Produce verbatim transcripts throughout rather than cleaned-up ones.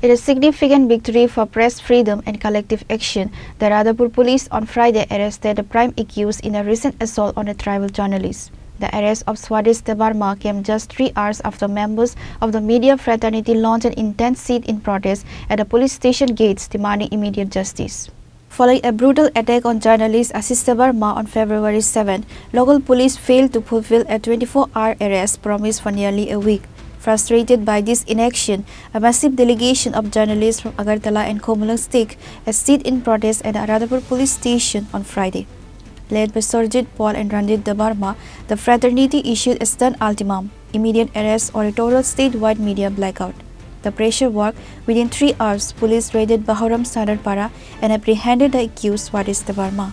It is a significant victory for press freedom and collective action. The Radhapur police on Friday arrested the prime accused in a recent assault on a tribal journalist. The arrest of Swadesh Debbarma came just three hours after members of the media fraternity launched an intense sit-in protest at the police station gates demanding immediate justice. Following a brutal attack on journalist Ashish Debbarma on February seven, local police failed to fulfill a twenty-four-hour arrest promise for nearly a week. Frustrated by this inaction, a massive delegation of journalists from Agartala and Khumulwng staged a sit-in protest at Radhapur police station on Friday. Led by Surjit Paul and Ranjit Debbarma, the fraternity issued a stern ultimatum: immediate arrest or a total statewide media blackout. The pressure worked. Within three hours, police raided Bahuram Sadarpara and apprehended the accused Swadesh Debbarma.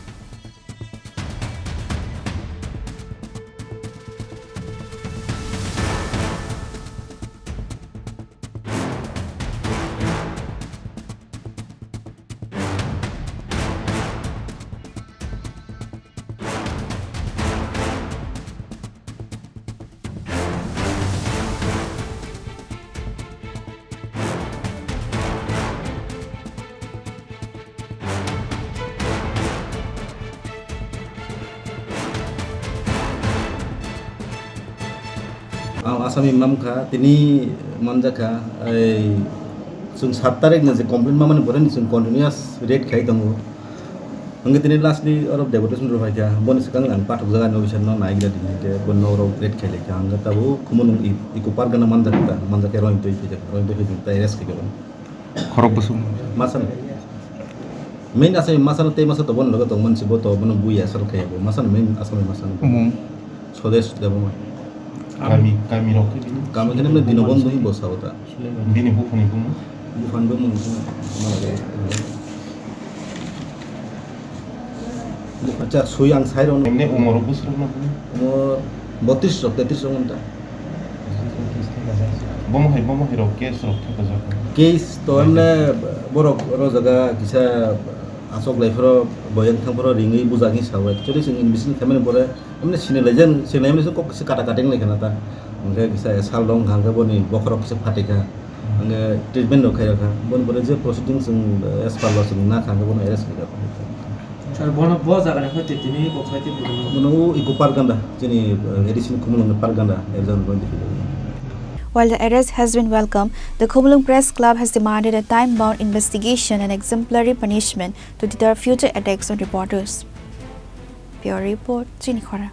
Ang Asami mamkha, tini manjakha, ei, chwng sat tarik ni je complaint mamani pore ni chwng continuous raid khai tongo. Hwnkhe tini lastly oro deputation rw phaikha, boni swkang ang pathok jaga ni officer no naigra tini hwnkhe bo nok rok raid khai laikha, hwnkhe tabuk Khumulwng i-, Eco Park gana manjakha ta, manjakhe Royang twi phaijak, Royang twi phaijak ta arrest khaikha bono. Khorok bwswk. Masal. Main asai masal tei masa to bon logo tong man si bo to bono bui asal khe bo. Masal main asal masal. Omo. Swadesh Debbarma. Kami, kami rok khe bini. Kami khe nang dino bon dui bo sao ta. Bini buphani bumo. Buphani bumo. Acha, sui ang sai rok. Emne umor bwswk rok na? Umor botris rok, tetris rok wngkha. Bomo hai, bomo hai rok case rok thepajak. Case to emne borok oro jaga kisa asok lai phoro, boyang thang phoro ringwi bujak hin sao. Actually, chwng investigation khaimani pore emne sinilaijan, sinilai emne kok kisa kata kating lai khana ta. Hwnkhe kisa sal rok hwnkha hwnkhe boni bokhorok kisa phatikha. Hwnkhe treatment rok khairokha. Boni pore je proceeding chwng as per law chwng nakha hwnkhe bono arrest khairokha. Sir, bono bo jaga ni hoi tini kok sai tini bono. Bono o Eco Park ganda, chini, eh, A D C ni Khumulwng ni park ganda, ekjon rwdi philwi. While the arrest has been welcomed, the Khumulwng Press Club has demanded a time-bound investigation and exemplary punishment to deter future attacks on reporters. Bureau Report, Chini Khorang.